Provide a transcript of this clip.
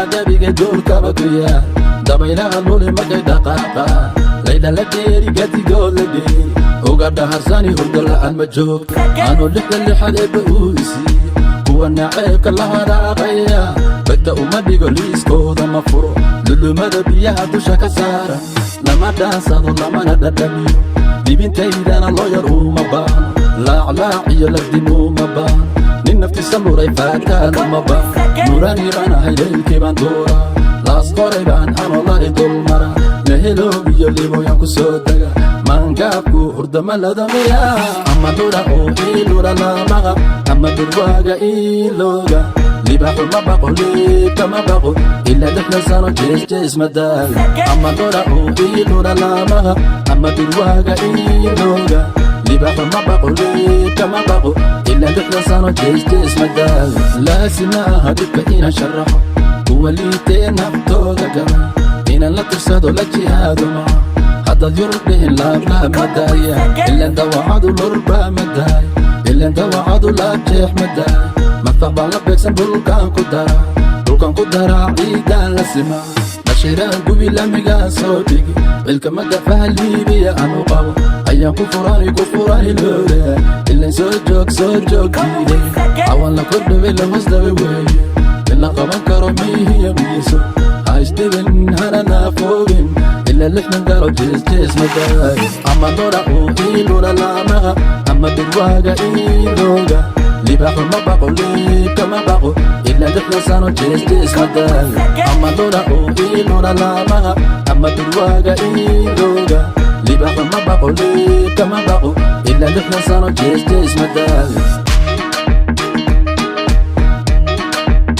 Buuraha gabiga duurkaba ku yaal, dabaylaha luli markay dhaqaaqa, laydha la dheeri, gadigood la dheeri, uga dhaharsani hurdo la'aan ma joogto. Anuu lixda lixad eebba uu isiiye, kuwa naceebka la haraaqaya bagta uma dhigo, liiskooda ma furo. Lulumada biyaha dusha ka saara lama dhaansado, lamana dhadhamiyo. Dhibintaydana looyar uma baano, laaclaac iyo lagdimuuma baano. Nin naftiisa luray faataan uma baano. Nurani baan ahay, leylkii baan duuraa, Laas Qoray baan anolari dulmara, Leheloob iyo Liboyaan ku soo dega. Maangaabku hurdama ladamiya, ama dhura oo iilura laamaha, ama dhurwaaga iilooga. Libaaxu ma baqo, liibka ma baqo, ilaa 60 sano jees jees ma daayo. Ama dhura oo iilura laamaha, ama dhurwaaga iilooga. Libaaxu ma baqo, liibka ma baqo, ilaa 60 sano jees jees ma daayo. Laasima aha dhibka inaan sharaxo, kuwa liitee naftooda gaba inaan la tirsado, la jihaado maca. Haddaad Yurub dhihin, laablaab ma daaya, ilan dawacadu lurbaa ma daaya, ilan dawacadu laabjeex ma daaya. Madfac baan la beegsan, dhulkaan ku daraa, dhulkaan ku daraa, ciidaan la simaa, dhashiraan gubi, lamigaan soo dhigi. Cilka magafaha Liibiya anu qabo ayaan ku furani, ku furani looda, ilan soo joog, soo joog diiday. Cawan la kordhabay, la hoosdhabay weeye, in la qaban karo miihiyo miiso. Ha isdhibin, hana naafoobin, ilaa 60 galo jees jees ma daayo. Ama dhora oo iilura laamaha, ama dhurwaaga iilooga. Libaaxu ma baqo, liibka ma baqo, ilaa 60 sano jees jees ma daayo. Ama dhora oo iilura laamaha, ama dhurwaaga iilooga. Libaaxu ma baqo, liibka ma baqo, ilaa 60 sano jees jees ma daayo.